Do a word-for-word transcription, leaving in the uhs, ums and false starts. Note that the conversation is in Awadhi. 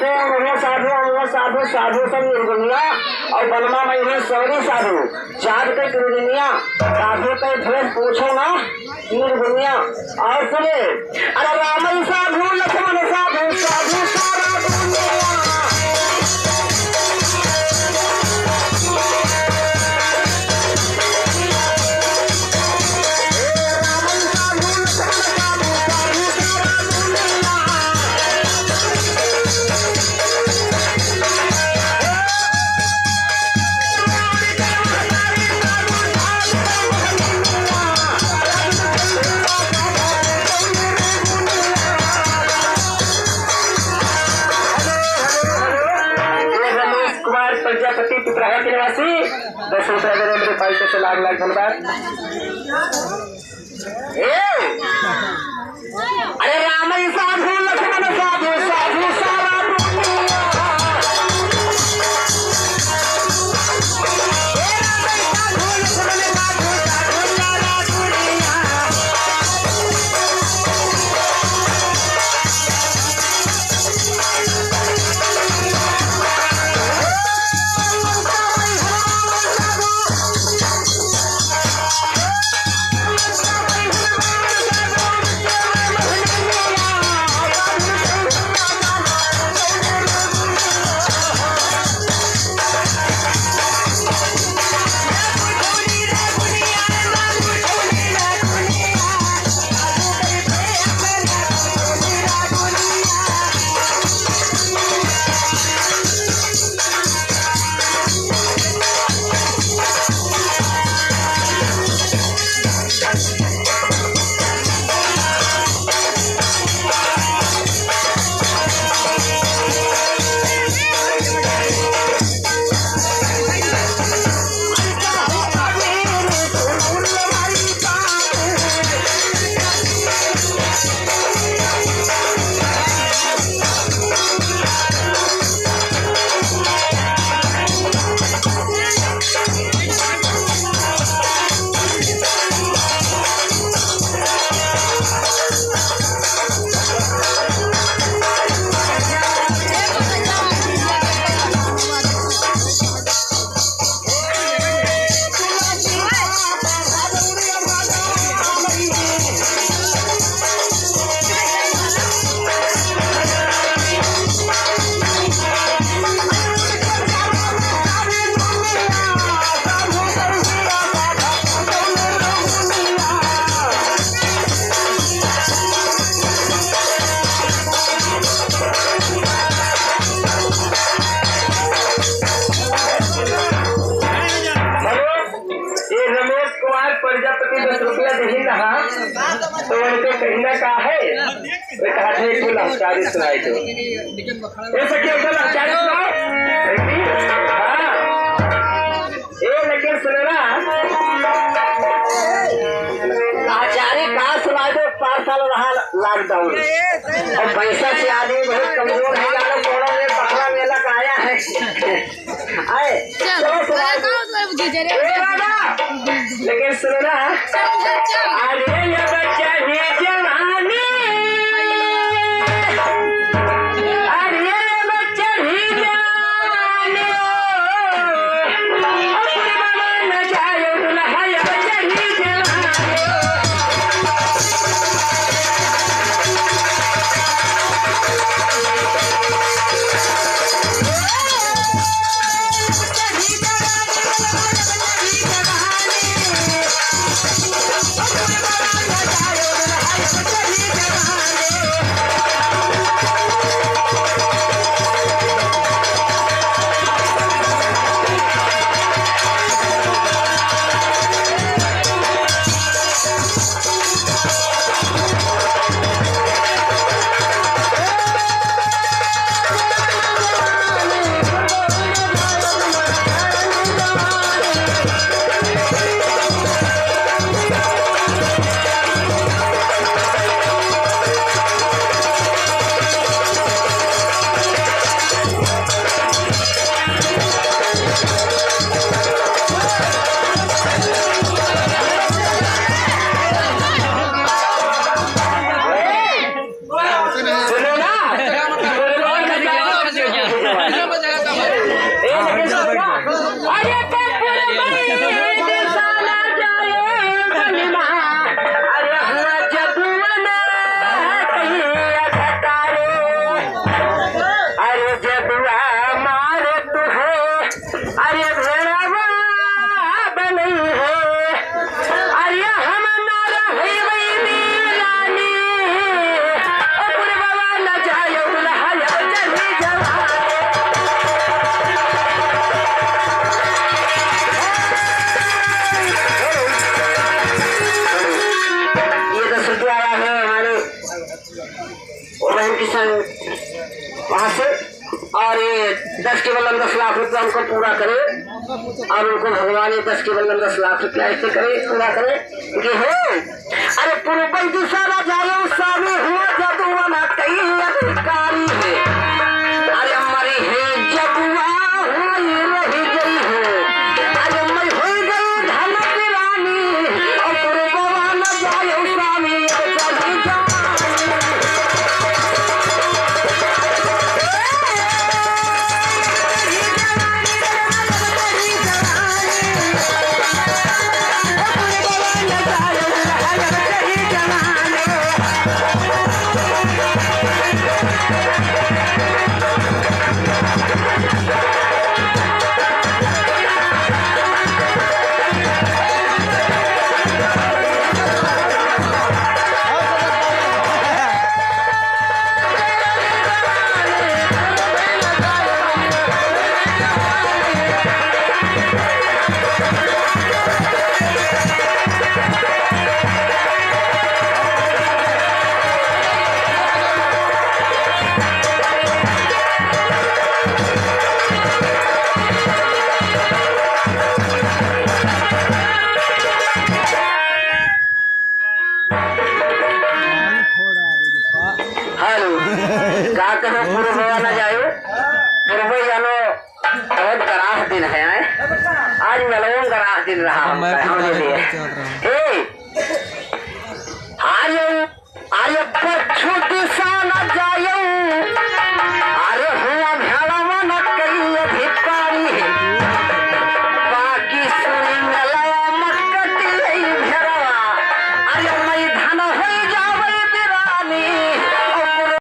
हम साधु, हम साधु, साधु सब निर्गुनिया, और बनमा में है सौरी साधु, जात के निर्गुनिया, साधु के भेद पूछो ना, निर्गुनिया। और सुने, अरे राम साधु, लक्ष्मण साधु, साधु सारा दुनिया। ये रमेश कुमार प्रजापति, पिपराहा के निवासी, दस रुपया देने मेरे भाई से लाख लाख धन्यवाद। ए! अरे राम ही साधु, लक्ष्मण साधु, साधु सारा दुनिया। ए राम ही साधु, लक्ष्मण साधु, साधु सारा दुनिया। हेलो, ये रमेश कुमार प्रजापति दस रुपया देही रहा, तो उनके कहना का है, वे कहा थे एक लहचारी सुनाई दो। ए सखी, एक लहचारी सुनाओ। हाँ। ए, लेकिन सुनो ना, लाचारी का सुनाई दो, पाँच साल रहा lockdown। और पैसा से आदमी बहुत कमजोर है, जानो कोरोना में पकड़ा मेला का आया है। आए, चल, चलो सुनाई दो। ए बाबा, लेकिन सुनो ना, चल, चल, चल। अरे ये बच्चा ही जवानी। वहाँ से, और ये दस के बदले में दस लाख रुपया हमको पूरा करे, और उनको भगवान ये दस के बदले में दस लाख रुपया ऐसे करे, पूरा करे कि हे, अरे पूर्व दिशा न जायो स्वामी, हुआ जदुआ न कई अधिकारी है। अरे मरी है जदुआ, हुई रही गई है। अरे मैं हुई गई धन की रानी, और पूर्व न जायो स्वामी, अब चली जवानी। हेलो, का कहे पूर्व बाबा ना जायो? पूर्व जानो, बहुत गराह दिन है, आए? आज मलवो गराह दिन रहा हमका, हमरे लिए। ए, आज, आज पच्छु दिशा न जायो,